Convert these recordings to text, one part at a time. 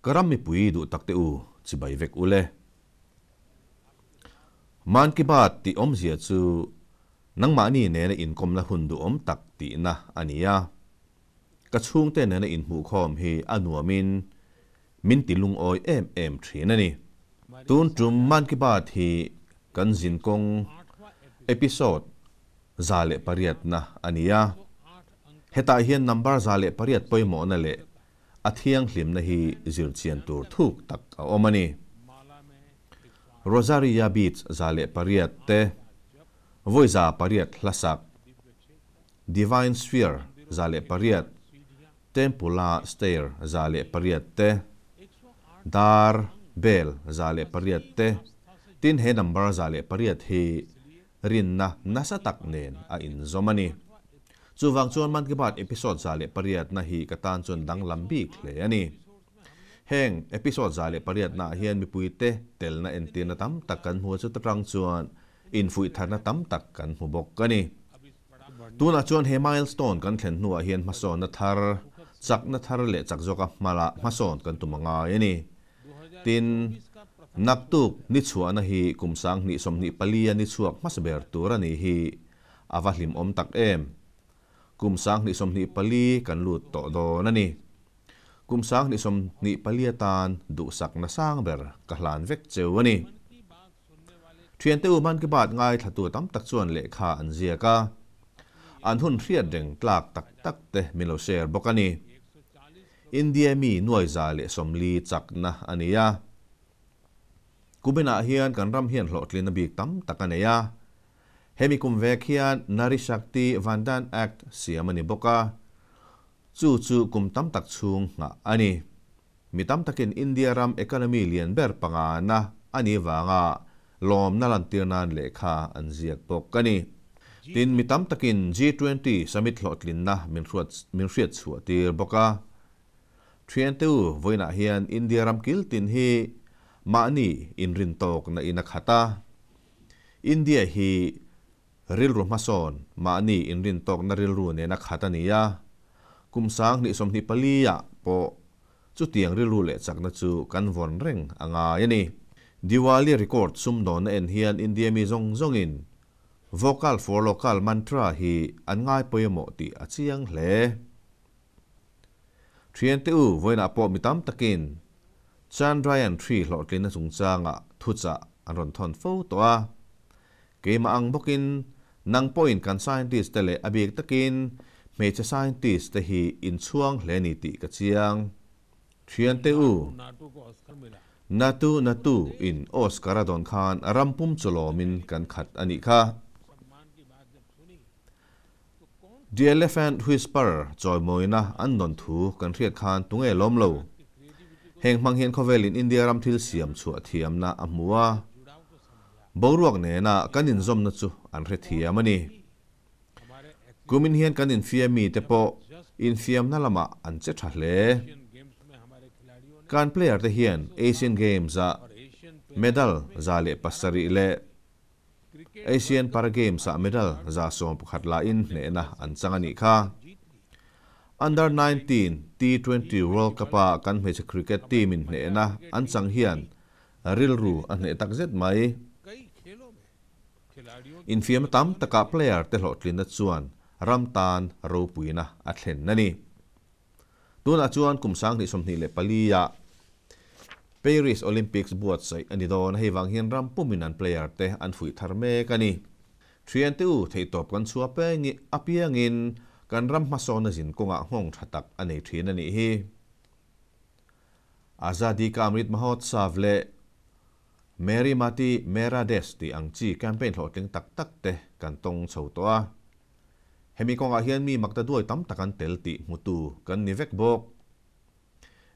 Ka ram mipui duh tak te u, chibai vek ule. Man Ki Baat tih awmzia chu nangmahni nena inkawmna hun duhawm tak tihna a ni a. Ka chhungte nena inhmuhkhawm hi a nuamin min ti lungawi em em thin a ni. Tun tum Man Ki Baat hi kan zinkawng episode 108 na a ni a. Hetah hian number 108 pawimawhna leh a thianghlimna hi zirchian tur thuk tak a awm a ni. Rosaria Beach 108 te, vawi 108 hlasak, Divine Sphere 108, Temple-a Stair 108 te, Dar, Bell, 108 te, tin he number 108 hi rinna nasa tak nen a inzawm a ni. Chuvang chuan Man Ki Baat episode 108 na hi ka tan chuan danglam bik hle a ni. Heng episode 108 naah hian mipuite telna entirna tam tak kan hmu a, chuta tang chuan infuih tharna tam tak kan hmu bawk a ni. Tunah chuan he milestone kan thlen hnuah hian hmasawnna thar, chakna thar leh chak zawka hmala hmasawn kan tum a ngai a ni. Tin, naktuk ni chhuahna hi kum 2024 a ni chhuak hmasa ber tur a nih hi a va hlimawm tak em. Kum 2024 kan lut tawh dawn a ni. Kum 2024 atan duhsakna sang ber ka hlan vek cheu a ni. Thiante u Man Ki Baat ngaithlatu tam tak chuan lehkha an ziak a, an hun hriat reng tlak tak tak te min lo share bawk a ni. India mi nuai 140 chakna a ni a. Kuminah hian kan ram hian hlawhtlin a bik tam tak a nei a. Hemi kum vek hian Nari Shakti Vandan Act siam a ni bawk a. Chu chu kum tam tak chhung nghah a ni. Mi tam takin India ram economy lian ber pangana a nih vanga lawmna lantir nan lehkha an ziak bawk a ni. Tin, mi tam takin G20 summit hlawhtlinna min hruat min hriat chhuah tir bawk a. Thiante u, vawiinah hian India ram kil tin hi mahni inrin tawkna in a khat a. India hi rilru hmasawn mahni inrin tawkna rilru nena khat a ni a. Kum 2024 ah pawh chutiang rilru leh chakna chu kan vawn reng a ngai a ni. Diwali record sumdawnna en hian India mi zawng zawngin Vocal for Local mantra hi an ngai pawimawh tih a chiang hle. Thiante u, vawiinah pawh mi tam takin Chandrayaan 3 hlawhtlinna chungchangah thuchah an rawn thawn fo tawh a. Keimah ang bawkin nang pawhin kan scientist te leh a bik takin hmeichhe scientist te hi inchhuang hle ni tih ka chiang. Thiante u, Natu Natu in Oscar a dawn khan ram pum chu lawmin kan khat a nih kha. The Elephant Whisperer chawimawina an dawn thu kan hriat khan tunge lawm lo. Heng hmang hian khawvelin India ram thil siam chhuah thiamna a hmu a. Boruak nena kan inzawmna chu an hre thiam a ni. Kumin hian kan infiam mite pawh infiamna lamah an che tha hle. Kan player te hian Asian Games-ah medal 107 leh Asian Para Games-ah medal 111 lain hnehna an chang a nih kha. Under 19 T20 World Cup-a kan hmeichhe cricket team-in hnehna an chang hian rilru a hneh tak zet mai. Infiamna tam takah player te hlawhtlinna chuan ram tan ropuina a thlen a ni. Tunah chuan kum 2024 ah Paris Olympics buatsaih a ni dawn a, hei vang hian ram pumin an player te an fuih thar mek a ni. Thiante u, theihtawp kan chhuah peng apiangin kan ram hmasawnna zin kawngah nghawng tha tak a nei thin a nih hi. Azadi Ka Amrit Mahotsav leh Meri Mati Mera Desh tih ang chi campaign hlawhtling tak tak te kan tawng chho tawh a. Hemi kawngah hian mi makta duai tam tak an tel tih hmutu kan ni vek bawk.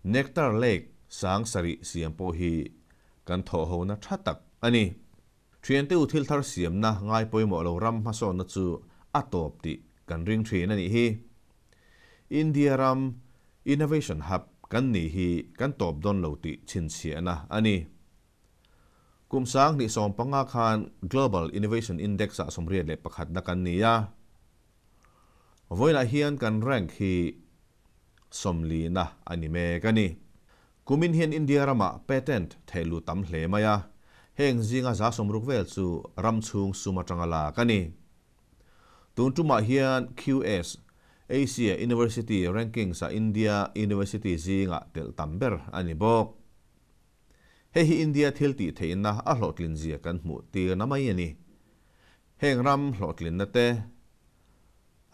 Nectar Lake 7000 siam pawh hi kan thawh hona tha tak a ni. Thiante u thil thar siamna ngai pawimawh lo ram hmasawnna chu a tawp tih kan ring thin a nih hi. India ram Innovation Hub kan nih hi kan tawp dawn lo tih chhinchhiahna a ni. Kum 2015 khan Global Innovation Index ah 81 na kan ni a. Vawiinah hian kan rank hi 40 na a ni mek a ni. Kumin hian India ramah patent thehlut tam hle mai a, heng zinga 60 vel chu ram chhung sum atanga lak a ni. Tun tumah hian QS Asia University Rankings-ah India University zinga telh tam ber a ni bawk. Hei hi India thil tih theihna a hlawhtlin zia kan hmuh tirna mai a ni. Heng ram hlawhtlinna te,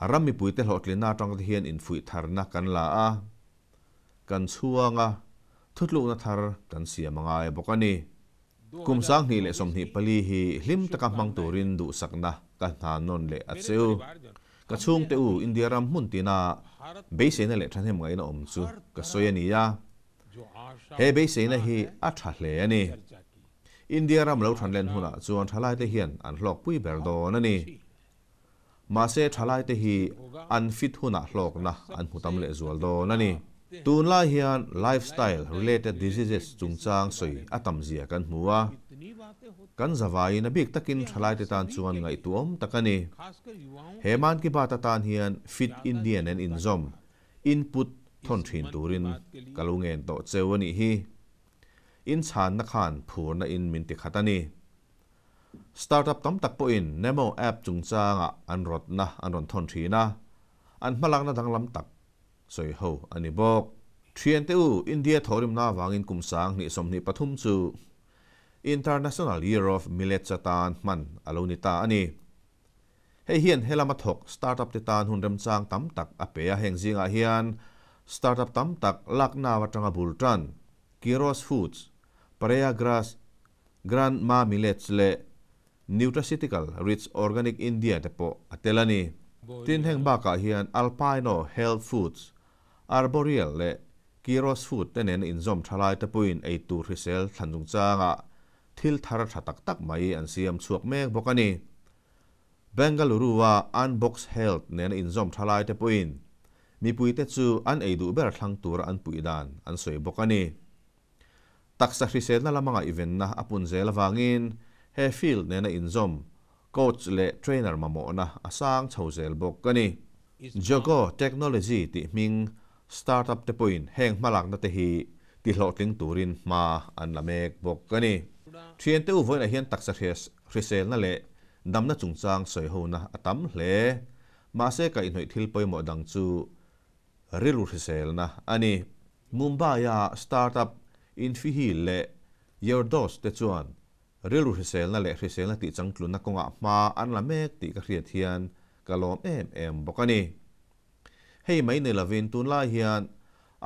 ram mipuite hlawhtlinna atang te hian infuih tharna kan la a, kan chhuang a, thutlukna thar kan siam a ngai bawk a ni. Kum 2024 hi hlim taka hmang turin duhsakna ka hna nawn leh a che u. Ka chhungte u India ram hmun tina beiseina leh thahnem ngaihna awm chu ka sawi a ni a. He beiseina hi a tha hle a ni. India ram lo thanlen hunah chuan thalaite hian an hlawkpui ber dawn a ni. Mahse thalaite hi an fit hunah hlawkna an hmu tam lehzual dawn a ni. Tunlai hian lifestyle related diseases chungchang sawi a tam zia kan hmu a. Kan zavaiin a bik takin thalaite tan chuan ngaihtuahawm tak a ni. He Mann Ki Baat atan hian Fit India nen inzawm, input, thawn thin turin ka lo ngen tawh cheu a nih hi. Inchhanna khan phurna in min ti khat a ni. Startup tam tak pawhin Nemo app chungchangah an rawtna an rawn thawn thin a, an hmalakna danglam tak sawi ho a ni bawk. Thiante u, India thawhrimna avangin kum 2023 chu International Year of Millets atan hman a lo ni ta a ni. Hei hian helama thawk startup te tan hun remchang tam tak a pe a, heng zingah hian startup tam tak Lucknow atanga bul tan, Keros Foods, Prayagraj, Grand Ma Millets leh Nutraceutical Rich Organic India te pawh a tel a ni. Tin, heng bakah hian Alpino Health Foods, Arboreal leh Keros Food te nena inzawm tha lai te pawhin ei tur hrisel thlan chungchangah thil thar tha tak tak mai an siam chhuak mek bawk a ni. Bengaluru-a Unbox Health nena inzawm tha lai te pawhin mipuite chu an ei duh ber thlang tura an puih dan an sawi bawk a ni. Taksa hriselna lama ngaihvenna a pun zel avangin he field nena inzawm coach leh trainer mamawhna a sang chho zel bawk a ni. Jogo Technology tih hming startup te pawhin heng hmalakna te hi tihlawhtling turin hma an la mek bawk a ni. Thiante u vawiinah hian taksa hriselna leh damna chungchang sawihona a tam hle. Mahse kaihhnawih thil pawimawh dang chu rilru hriselna a ni. Mumbai-a startup Infiheal leh Yourdos te chuan rilru hriselna leh hriselna tihchangtlunna kawngah hma an la mek tih ka hriat hian ka lawm em em bawk a ni. Hei mai ni lovin tunlai hian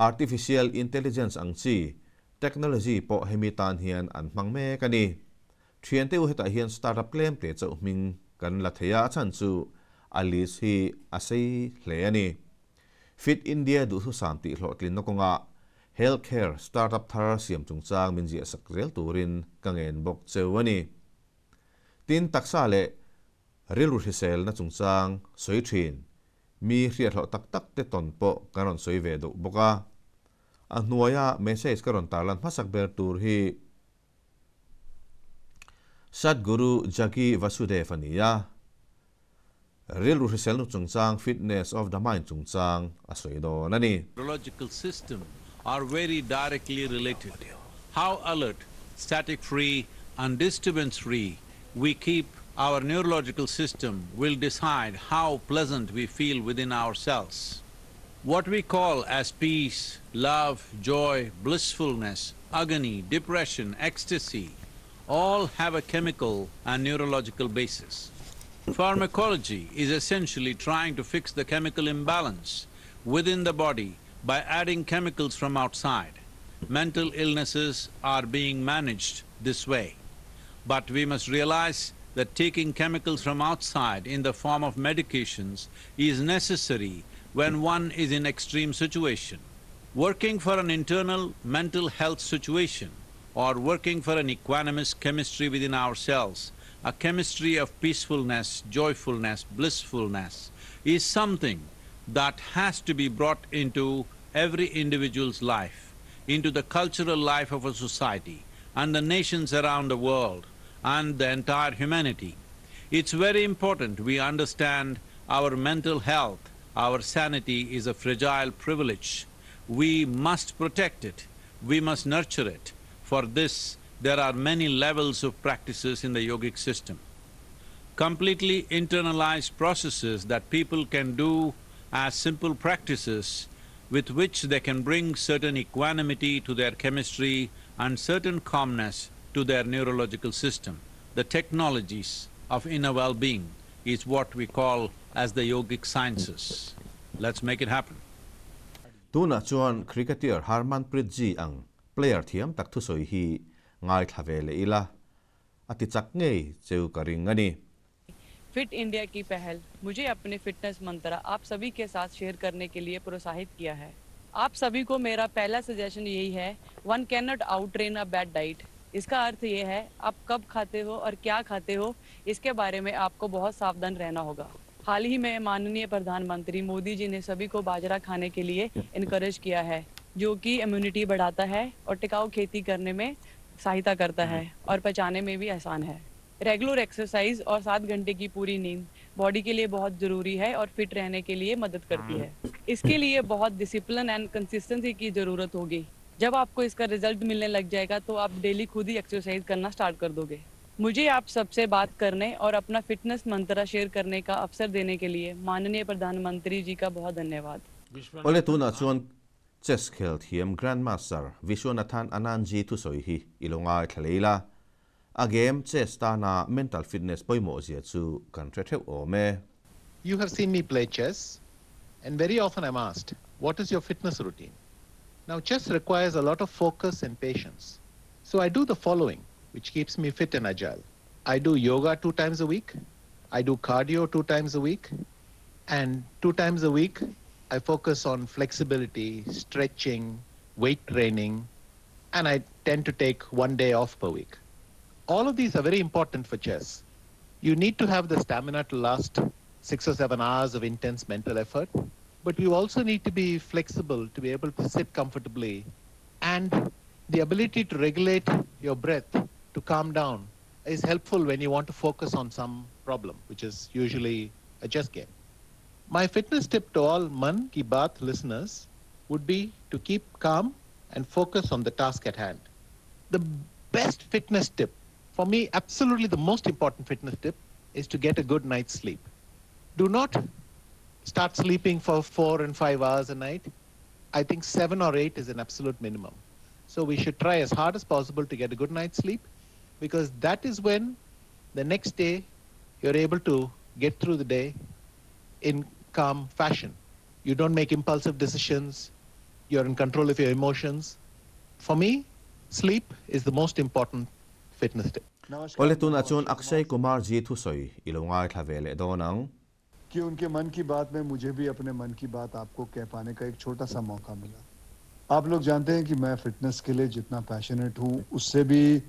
Artificial Intelligence ang chi technology pawh hemi tan hian an hmang mek a ni. Thiante u hetah hian startup tlem te chauh hming kan la thei a, a chhan chu a list hi a sei hle a ni. Fit India duhthusam tih hlawhtlinna kawngah Healthcare startup thar siam chungchang min ziahsak zel turin ka ngen bawk cheu a ni. Tin, taksa leh rilru hriselna chungchang sawi thin mi hriathlawh tak tak te tawn pawh kan rawn sawi ve duh bawk a. A hnuaia message ka rawn tarlan hmasak ber tur hi Sadhguru Jaggi Vasudev a ni a, rilru hriselna chungchang Fitness of the Mind chungchang a sawi dawn a ni. Neurological system are very directly related. How alert, static-free and disturbance-free we keep our neurological system will decide how pleasant we feel within ourselves. What we call as peace, love, joy, blissfulness, agony, depression, ecstasy, all have a chemical and neurological basis. Pharmacology is essentially trying to fix the chemical imbalance within the body by adding chemicals from outside. Mental illnesses are being managed this way. But we must realize that taking chemicals from outside in the form of medications is necessary when one is in extreme situation. Working for an internal mental health situation or working for an equanimous chemistry within ourselves, a chemistry of peacefulness, joyfulness, blissfulness, is something that has to be brought into every individual's life, into the cultural life of a society and the nations around the world and the entire humanity. It's very important we understand our mental health, our sanity is a fragile privilege. We must protect it. We must nurture it. For this, there are many levels of practices in the yogic system. Completely internalized processes that people can do as simple practices with which they can bring certain equanimity to their chemistry and certain calmness to their neurological system. The technologies of inner well-being is what we call as the yogic sciences. Let's make it happen. Tuna chuan cricketer Harmanpreet Ji ang player thiam tak thu soi hi ngai thlavele ila ati chak ngei cheu ka ring ani. Fit India की पहल मुझे अपने fitness मंत्र आप सभी के साथ शेयर करने के लिए प्रोत्साहित किया है। आप सभी को मेरा पहला सजेशन यही है, one can not out train a bad diet. इसका अर्थ ये है आप कब खाते हो और क्या खाते हो, इसके बारे में आपको बहुत सावधान रहना होगा। हाल ही में माननीय प्रधानमंत्री मोदी जी ने सभी को बाजरा खाने के लिए इनकरेज किया है, जो कि इम्यूनिटी बढ़ाता है और टिकाऊ खेती करने में सहायता करता है और पचाने में भी आसान है। रेगुलर एक्सरसाइज और 7 घंटे की पूरी नींद बॉडी के लिए बहुत ज़रूरी है और फिट रहने के लिए मदद करती है। इसके लिए बहुत discipline and consistency की ज़रूरत होगी। जब आपको इसका रिजल्ट मिलने लग जाएगा तो आप डेली खुद ही एक्सरसाइज करना स्टार्ट कर दोगे। मुझे आप सबसे बात करने और अपना फिटनेस मंत्रा शेयर करने का अवसर देने के लिए माननीय प्रधानमंत्री जी का बहुत धन्यवाद। Ole tuna chuan chess khel thiam Grandmaster Vishwanathan Anand ji thu soi hi ilonga thleila. A game chess ta na mental fitness poimo zia chu kan thre theu ome. You have seen me play chess, and very often I'm asked, what is your fitness routine? Now, chess requires a lot of focus and patience. So I do the following, which keeps me fit and agile. I do yoga 2 times a week. I do cardio 2 times a week. And 2 times a week, I focus on flexibility, stretching, weight training, and I tend to take 1 day off per week. All of these are very important for chess. You need to have the stamina to last 6 or 7 hours of intense mental effort, but you also need to be flexible to be able to sit comfortably, and the ability to regulate your breath to calm down is helpful when you want to focus on some problem, which is usually a chess game. My fitness tip to all Mann Ki Baat listeners would be to keep calm and focus on the task at hand. The best fitness tip, for me, absolutely the most important fitness tip, is to get a good night's sleep. Do not start sleeping for 4 and 5 hours a night. I think 7 or 8 is an absolute minimum. So we should try as hard as possible to get a good night's sleep, because that is when the next day you're able to get through the day in calm fashion. You don't make impulsive decisions. You're in control of your emotions. For me, sleep is the most important fitness tip. Ole tuna chuan Akshay Kumar ji thu soi ilongai thlavele donang कि उनके मन की बात में मुझे भी अपने मन की बात आपको कह पाने का एक छोटा सा मौका मिला। आप लोग जानते हैं कि मैं फिटनेस के लिए जितना पैशनेट हूँ, उससे भी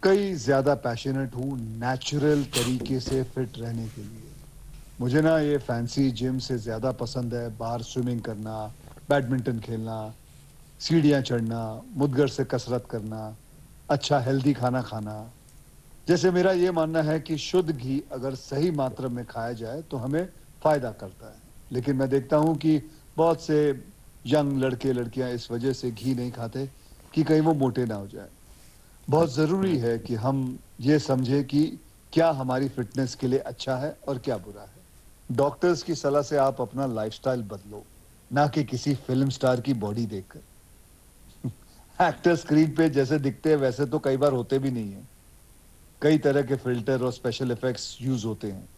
कई ज़्यादा पैशनेट हूँ नेचुरल तरीके से फिट रहने के लिए। मुझे ना ये फैंसी जिम से ज़्यादा पसंद है बाहर स्विमिंग करना, बैडमिंटन खेलना, सीढ़ियाँ चढ़ना, मुदगर से कसरत करना, अच्छा हेल्दी खाना खाना। जैसे मेरा ये मानना है कि शुद्ध घी अगर सही मात्रा में खाया जाए तो हमें फ़ायदा करता है, लेकिन मैं देखता हूँ कि बहुत से यंग लड़के लड़कियाँ इस वजह से घी नहीं खाते कि कहीं वो मोटे ना हो जाए। बहुत ज़रूरी है कि हम ये समझें कि क्या हमारी फिटनेस के लिए अच्छा है और क्या बुरा है। डॉक्टर्स की सलाह से आप अपना लाइफस्टाइल बदलो, ना कि किसी फिल्म स्टार की बॉडी देखकर। एक्टर स्क्रीन पे जैसे दिखते हैं वैसे तो कई बार होते भी नहीं हैं। कई तरह के फिल्टर और special effects use होते हैं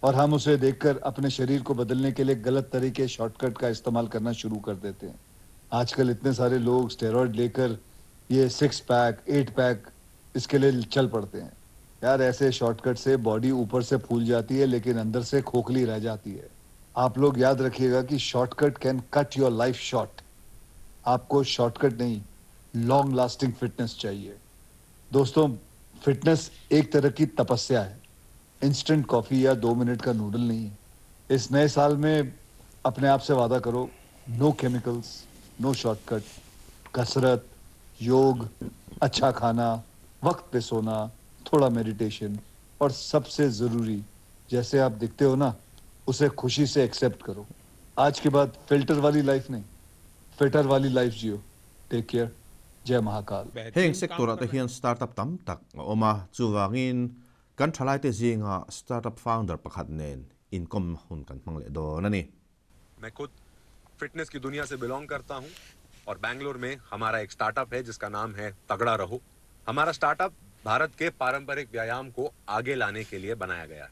और हम उसे देखकर अपने शरीर को बदलने के लिए गलत तरीके शॉर्टकट का इस्तेमाल करना शुरू कर देते हैं। आजकल इतने सारे लोग स्टेरॉइड लेकर ये 6 पैक 8 पैक इसके लिए चल पड़ते हैं। यार ऐसे शॉर्टकट से बॉडी ऊपर से फूल जाती है लेकिन अंदर से खोखली रह जाती है। आप लोग याद रखिएगा कि shortcut can cut your life short. आपको शॉर्टकट नहीं, long lasting fitness चाहिए। दोस्तों, फिटनेस एक तरह की तपस्या है, इंस्टेंट कॉफ़ी या 2 मिनट का नूडल नहीं है। इस नए साल में अपने आप से वादा करो, no chemicals, no shortcut, कसरत, योग, अच्छा खाना, वक्त पे सोना, थोड़ा मेडिटेशन और सबसे ज़रूरी, जैसे आप दिखते हो ना उसे खुशी से एक्सेप्ट करो। आज के बाद फिल्टर वाली लाइफ नहीं, फिटर वाली लाइफ जियो। Take care. जय Mahakal. Heng sector ah te hian startup tam tak a awm a, chuvangin kan thalaite zinga startup founder pakhat nen inkawm hun kan hmang leh dawn a ni. मैं खुद fitness की दुनिया से belong करता हूं और बैंगलोर में हमारा एक स्टार्टअप है जिसका नाम है तगड़ा रहो। हमारा स्टार्टअप भारत के पारंपरिक व्यायाम को आगे लाने के लिए बनाया गया है।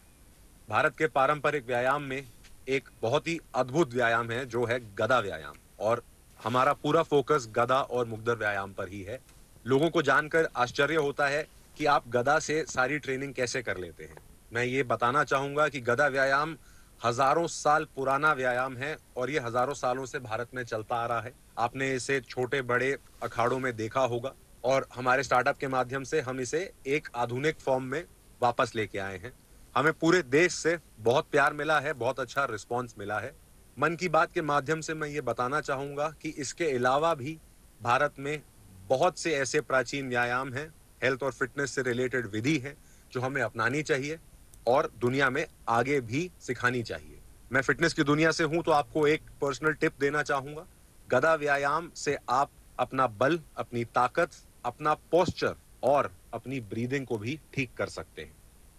भारत के पारंपरिक व्यायाम में एक बहुत ही अद्भुत व्यायाम है जो है गदा व्यायाम, और हमारा पूरा फोकस गदा और मुग्दर व्यायाम पर ही है। लोगों को जानकर आश्चर्य होता है कि आप गदा से सारी ट्रेनिंग कैसे कर लेते हैं। मैं ये बताना चाहूंगा कि गदा व्यायाम हजारों साल पुराना व्यायाम है और ये हजारों सालों से भारत में चलता आ रहा है। आपने इसे छोटे बड़े अखाड़ों में देखा होगा और हमारे स्टार्टअप के माध्यम से हम इसे एक आधुनिक फॉर्म में वापस लेके आए हैं। हमें पूरे देश से बहुत प्यार मिला है, बहुत अच्छा रिस्पॉन्स मिला है। मन की बात के माध्यम से मैं ये बताना चाहूँगा कि इसके अलावा भी भारत में बहुत से ऐसे प्राचीन व्यायाम हैं, हेल्थ और फिटनेस से रिलेटेड विधि है जो हमें अपनानी चाहिए और दुनिया में आगे भी सिखानी चाहिए। मैं फिटनेस की दुनिया से हूं तो आपको एक पर्सनल टिप देना चाहूंगा। गदा व्यायाम से आप अपना बल, अपनी ताकत, अपना पोस्चर और अपनी ब्रीदिंग को भी ठीक कर सकते हैं।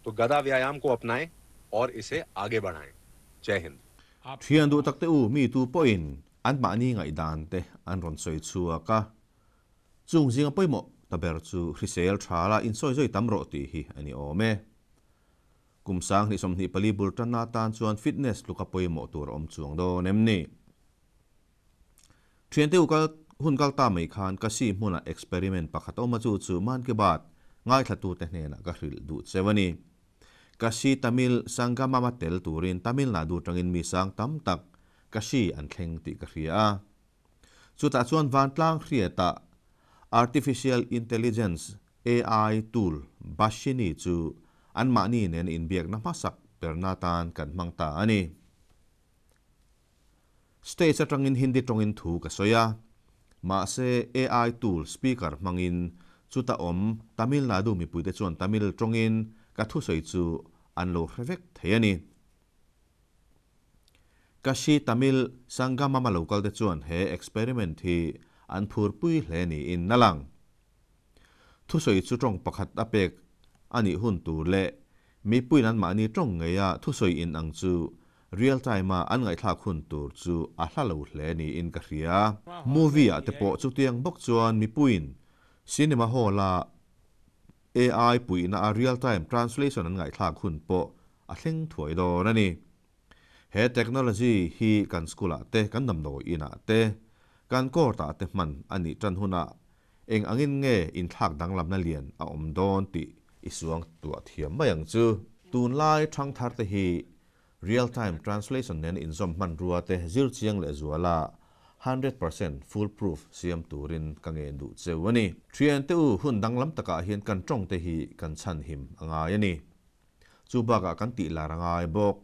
तो गदा व्यायाम को अपनाएं और इसे आगे बढ़ाएं। जय Hind. Thian duh takte u mi tu pawhin anmahni ngaihdan te an rawn sawi chhuak a, chung zinga pawimawh ta ber chu hrisel tha la insawi zawi tam rawh tih hi a ni awm e. Kum 2024 bul tanna tan chuan fitness luka pawimawh tur a awm chuang dawn em ni? Thiante u kal hun kal ta mai khan ka si hmunah experiment pakhat a awm a, chu chu Man Ki Baat ngaithlatute hnenah ka hrilh duh cheu a ni. Kashi Tamil Sangamam a tel turin Tamil Nadu tangin mi sang tam tak Kashi an thleng tih ka hria a. Chutah chuan vantlang hriatah Artificial Intelligence, AI, tool Bhashini chu anmahni nen inbiakna hmasak perna atan kan hmang ta a ni. Stage atangin Hindi tawngin thu ka sawi a, mahse AI tool speaker hmangin chuta awm Tamil Nadu mipuite chuan Tamil tawngin ka thusawi chu an lo hre vek thei a ni. Kashi Tamil Sangamama local te chuan he experiment hi an phurpui hle niin a lang. Thusawi chu tawng pakhat a pek a nih hun tur leh mipuiin anmahni tawng ngeia thusawi in ang chu real time a an ngaihthlak hun tur chu a hla lo hle niin ka hria. Movie ah te pawh chutiang bawk chuan mipuiin cinema hall a AI puihna a real time translation an ngaihthlak hun pawh a thleng thuai dawn a ni. He technology hi kan school ah te, kan damdawi in ah te, kan court ah te hman a nih tan hunah eng angin nge inthlak danglamna lian a awm dawn tih i suang tuah thiam mai ang chu. Tunlai thangthar te hi real time translation nen inzawm hmanrua te zir chiang leh zuala 100% full proof siam turin ka ngen duh cheu a ni. Thiante u hun danglam takah hian kan tawng te hi kan chhanhim a ngai a ni. Chu bakah kan tih lar a ngai bawk.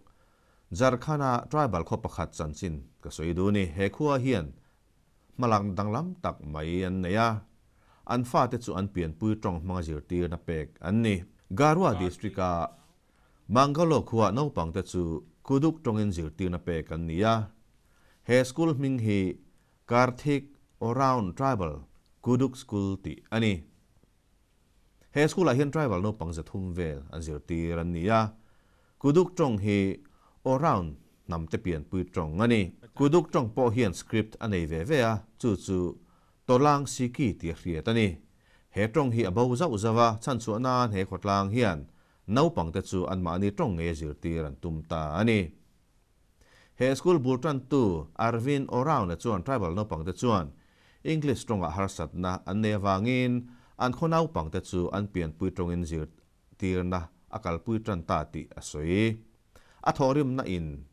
Jharkhand-a tribal khaw pakhat chanchin ka sawi duh a ni. He khua hian hmalak danglam tak mai an nei a, an fate chu an pianpui tawng hmanga zirtirna pek an ni. Garhwa district-a Mangalo khua naupangte chu Kuduk tawngin zirtirna pek an ni a. He school hming hi Karthik Oraon Tribal Kuduk School tih a ni. He school-ah hian tribal naupang zathum vel an zirtir an ni a. Kuduk tawng hi Oraon hnamte pianpui tawng a ni. Kuduk tawng pawh hian script a nei ve ve a, chu chu Tolang Siki tih a hriat a ni. He tawng hi a bo zauh zauh a, chhanchhuah nan he khawtlang hian naupangte chu anmahni tawng ngei a zirtir an tum ta a ni. He school bul tantu Arvind Oraon-a chuan tribal naupangte chuan English tawngah harsatna an nei avangin an khaw naupangte chu an pianpui tawngin zirtirna a kalpui tan ta tih a sawi. A thawhrimna in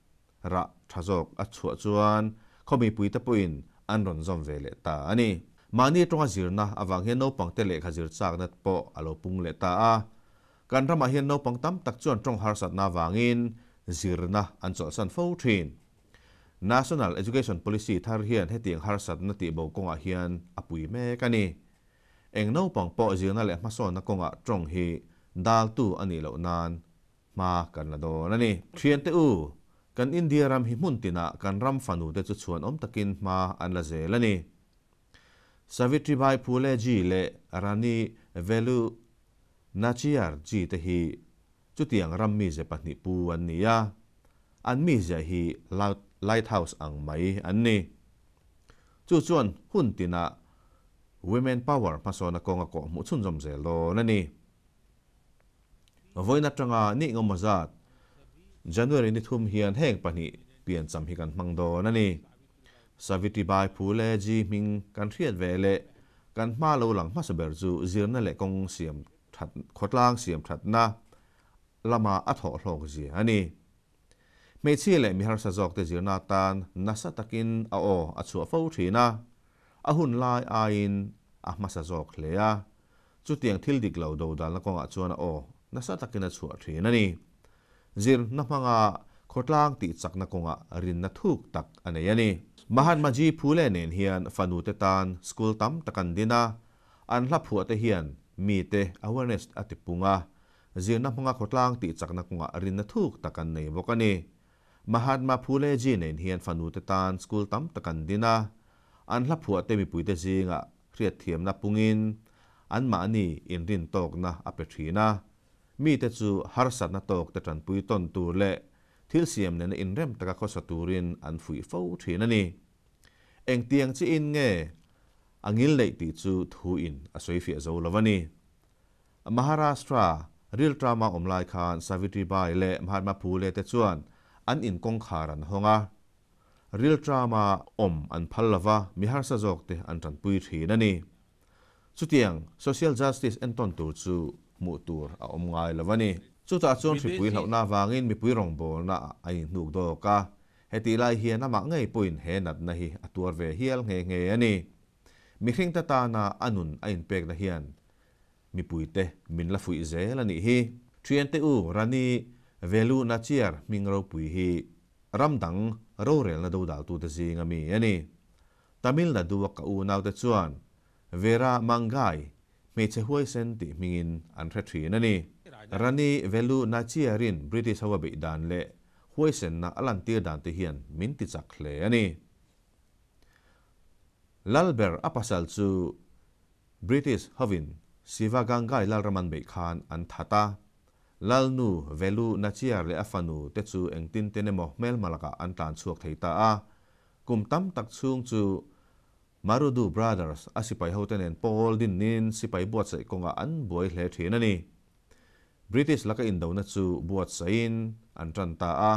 rah tha zawk a chhuah chuan khaw mipuite pawhin an rawn zawm ve leh ta a ni. Mahni tawnga zirna avang hian naupangte lehkha zir chakna pawh a lo pung leh ta a. Kan ramah hian naupang tam tak chuan tawng harsatna avangin zirna an chawlhsan fo thin. National Education Policy thar hian hetiang harsatna tih bo kawngah hian a pui mek a ni. Eng naupang pawh zirna leh hmasawnna kawngah tawng hi daltu a nih loh nan hma kan la dawn a ni. Thiante u, kan India ram hi hmun tinah kan ram fanute chu chhuanawm takin hma an la zel a ni. Savitribai Phule ji leh Rani Velu Nachiyar ji te hi chutiang ram mize pahnih pu an ni a, an mizia hi lighthouse ang mai an ni. Chu chuan hun tinah Women Power hmasawna kawnga kawhhmuh chhunzawm zel dawn a ni. Vawiin atanga ni engemaw zat January ni thum hian heng pahnih piancham hi kan hmang dawn a ni. Savitribai Phule ji hming kan hriat ve leh kan hma lo lang hmasa ber chu zirna leh kawng siam that khawtlang siam thatna lama a thawh hlawk zia a ni. Hmeichhia leh mi harsa zawkte zirna atan nasa takin a aw a chhuah fo thin a, a hun lai aiin a hmasa zawk hle a, chutiang thil dik lo dodalna kawngah chuan a aw nasa takin a chhuah thin a ni. Zirna hmanga khawtlang tih chakna kawngah rinna thuk tak a nei a ni. Mahatma Ji Phule nen hian fanute tan school tam tak an din a, an hla phuahte hian mite awareness a tipung a, Zirna hmanga khawtlang tih chakna kawngah rinna thuk tak an nei bawk a ni. Mahatma Phule ji nen hian fanute tan school tam tak an din a, an hla phuahte mipuite zingah hriatthiamna pungin anmahni inrin tawkna a pe thin a. Mite chu harsatna tawkte tanpui tawn tur leh thil siam nena inrem taka khawsa turin an fuih fo thin a ni. Engtiang chiin nge a ngil neih tih chu thuin a sawifiah zo lo a ni. Maharashtra rilṭama awm lai khan Savitribai leh Mahatma Phule te chuan an in kawngkhar an hawng a. Rilṭama awm an phal lova mi harsa zawkte an ṭanpui ṭhin a ni. Chutiang social justice entawn tur chu hmuh tur a awm ngai lo a ni. Chutah chuan hripui hlauhna avangin mipui rawngbawlna ah a inhnuk dawk a, hetih lai hian amah ngei pawhin he natna hi a tuar ve hial nghe nghe a ni. Mihringte tana a nun a inpekna hian Mipuite min la fuih zel a nih hi. Thiante u Rani Velu Nachiar hming ropui hi ram dang rorelna dodaltute zinga mi a ni. Tamil Nadu-a ka unaute chuan Vera Mangai hmeichhe huaisen tih hmingin an hre thin a ni. Rani Velu Nachiarin British ho a beih dan leh huaisenna a lantir dante hian min tichak hle a ni. Lalber a pasal chu British hovin Sivagangai lalram an beih khan an that a, Lalnu Velu Nachiar leh a fanu te chu engtin ten emaw hmelma lakah an tlan chhuak thei ta a. Kum tam tak chhung chu Marudu Brothers a sipai hote nen pawl dinnin sipai buatsaih kawngah an buai hle thin a ni. British laka indona chu buatsaihin an tan ta a.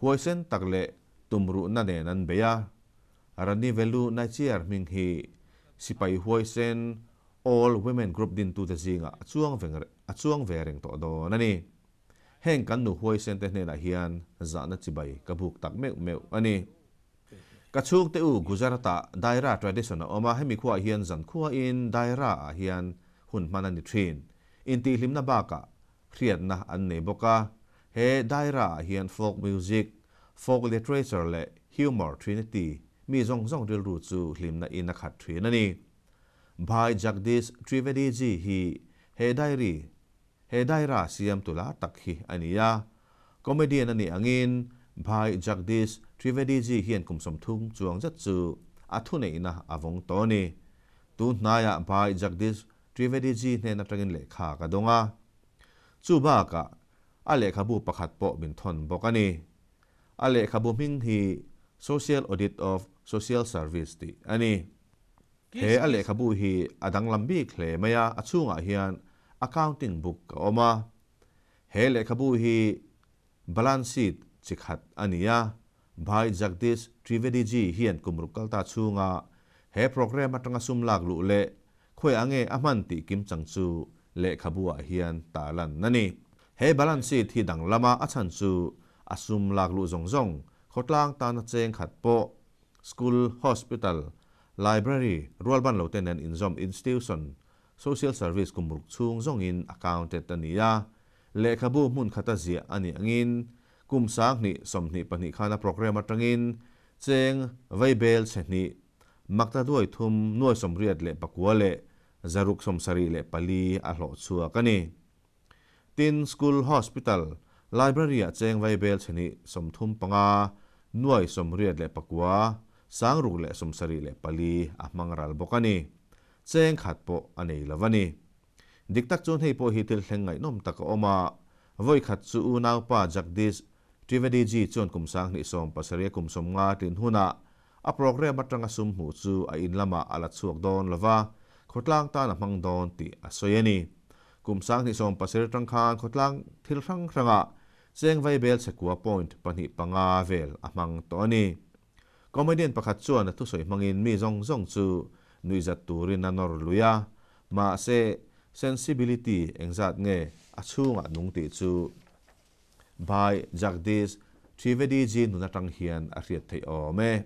Huaisen tak leh tumruhna nen an bei a. Rani Velu Nachiar hming hi sipai huaisen All Women Group dintute zingah a chuang veng a chuang ve reng tawh dawn a ni. Heng kan nu huaisen te hnenah hian zahna chibai ka buk tak meuh meuh a ni. Ka chhungte u Gujarat-ah Daira tradition a awm a, hemi khuaah hian zankhuain Daira-ah hian hun hman a ni thin. Intihhlimna bakah hriatna an nei bawk a, he Daira-ah hian folk music, folk literature leh humour trinity mi zawng zawng rilru chu hlimna in a khat thin a ni. Bhai Jagdish Trivedi ji hi he diary he Daira siam tu lar tak hi a ni a, comedian a nih angin Bhai Jagdish Trivedi ji hian kum 30 chuang zet chu a thuneihna a vawng tawh a ni. Tun hnaiah Bhai Jagdish Trivedi ji hnen atangin lehkha ka dawng a. Chu bakah a lehkhabu pakhat pawh min thawn bawk a ni. A lehkhabu hming hi Social Audit of Social Service tih a ni. He a lehkhabu hi a danglam bik hle mai a, a chhungah hian accounting book a awm a. He lehkhabu hi balance sheet chi khat a ni a, Bhai Jagdish Trivedi ji hian kum ruk kalta chhunga he programme atanga sum lak luh leh Khawi ange a hman tih kim chang chu lehkhabu ah hian tarlan a ni. He balance sheet hi danglama a chhan chu a sum lak luh zawng zawng, khawtlang tana cheng khat pawh, school, hospital, library, rualban lo te nen inzawm institution, social service kum ruk chhung zawngin accounted a ni a. Lehkhabu hmun khata ziah a nih angin kum 2022 khana programme atangin cheng vaibel chhe hnih Makta duai thum 884 leh 674 a hlawh chhuak a ni. Tin, School, Hospital, Library-ah cheng vaibel chhe hnih 35 989 6074 a hmang ral bawk a ni. Cheng khat pawh a nei lo a ni. Dik tak chuan hei pawh hi thil thleng ngaihnawm tak a awm a, vawi khat chu unaupa Jagdish Trivedi ji chuan kum 2017 a kum 50 tlin hunah a programme atanga sum hmuh chu a in lamah a la chhuak dawn lova, khawtlang tan a hmang dawn tih a sawi a ni. Kum 2017 atang khan khawtlang thil hrang hrangah cheng vai bel chhekua point pahnih panga vel a hmang tawh a ni. Comedian pakhat chuan a thusawi hmangin mi zawng zawng chu nuihzat turin a nawr lui a, mahse sensibility engzat nge a chhungah nung tih chu Bhai Jagdish Trivedi ji nun atang hian a hriat theih awm e.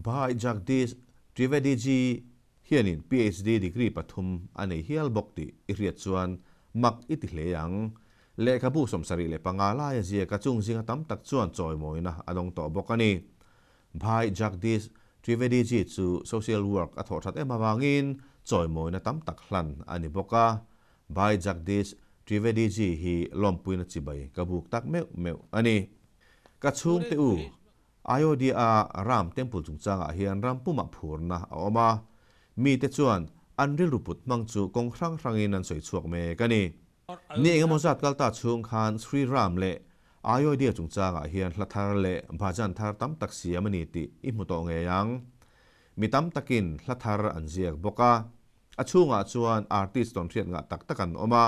Bhai Jagdish Trivedi ji hianin PhD degree pathum a nei hial bawk tih i hriat chuan mak i ti hle ang. Lehkhabu 75 laia ziaka chung zinga tam tak chuan chawimawina a dawng tawh bawk a ni. Bhai Jagdish Trivedi ji chu social work a thawh that em avangin chawimawina tam tak hlan a ni bawk a. Bhai Jagdish Trivedi ji hi lawmpuina chibai ka buk tak meuh meuh a ni. Ka chhungte u, Ayodhya Ram Temple chungchangah hian ram pumah phurna a awm a, mite chuan an rilru put hmang chu kawng hrang hrangin an sawi chhuak mek a ni. Ni engemaw zat kal ta chhung khan Sri Ram leh Ayodhya chungchangah hian hla thar leh bhajan thar tam tak siam a ni tih i hmu tawh ngei ang. Mi tam takin hla thar an ziak bawk a, a chhungah chuan artist tawn hriat ngah tak tak an awm a,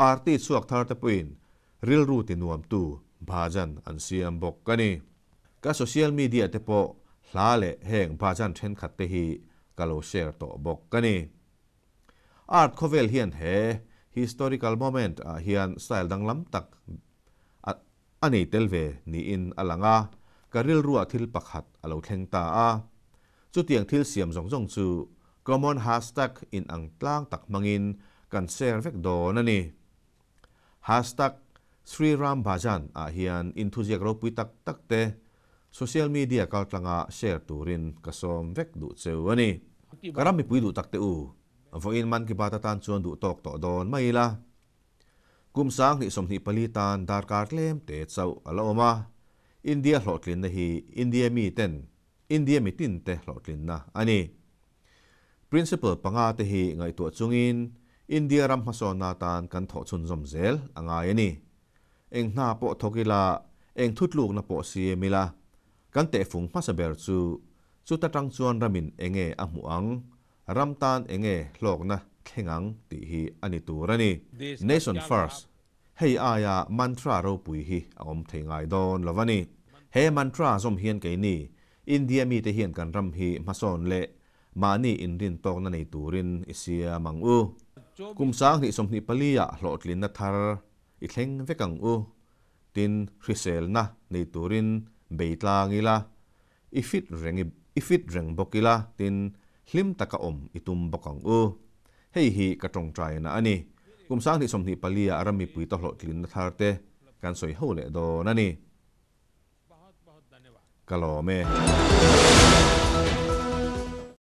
artist chhuak thar te pawhin rilru ti nuamtu bhajan an siam bawk a ni. Ka social media te pawh hla leh heng bhajan thenkhat te hi ka lo share tawh bawk a ni. Art khawvel hian he historical moment ah hian style danglam tak a nei tel ve niin a lang a, ka rilruah thil pakhat a lo thleng ta a. Chutiang thil siam zawng zawng chu common hashtag in ang tlang tak hmangin kan share vek dawn a ni. Hashtag Sri Ram Bhajan ah hian inthuziak ropui tak tak te social media kaltlanga share turin ka sawm vek duh cheu a ni. Ka ram mipui duh tak te u, vawiin Man Ki Baat atan chuan duh tawk tawh dawn mai ila. Kum 2024 tan darkar tlem te chauh a la awm a, India hlawhtlinna hi India mi ten India mi tin te hlawhtlinna a ni. Principle panga te hi ngaihtuah chungin India ram hmasawnna atan kan thawh chhunzawm zel a ngai a ni. Eng hna pawh thawk ila, eng thutlukna pawh siam ila, kan tehfung hmasa ber chu chuta tang chuan ramin enge a hmuh ang, ram tan enge hlawkna thleng ang tih hi a ni tur a ni. Nation first, hei aia mantra ropui hi a awm thei ngai dawn lo a ni. He mantra zawm hian keini India mite hian kan ram hi hmasawn leh mahni inrin tawkna nei turin i siam ang u. Kum 2024 ah hlawhtlinna thar i thleng vek ang u. Tin, hriselna nei turin bei tlang ila, i fit reng i fit reng bawk ila, tin, hlim taka awm i tum bawk ang u. Hei hi ka tawngtaina a ni. Kum 2024 ah ram mipui ta hlawhtlinna thar te kan sawi ho leh dawn a ni. Ka lawm e.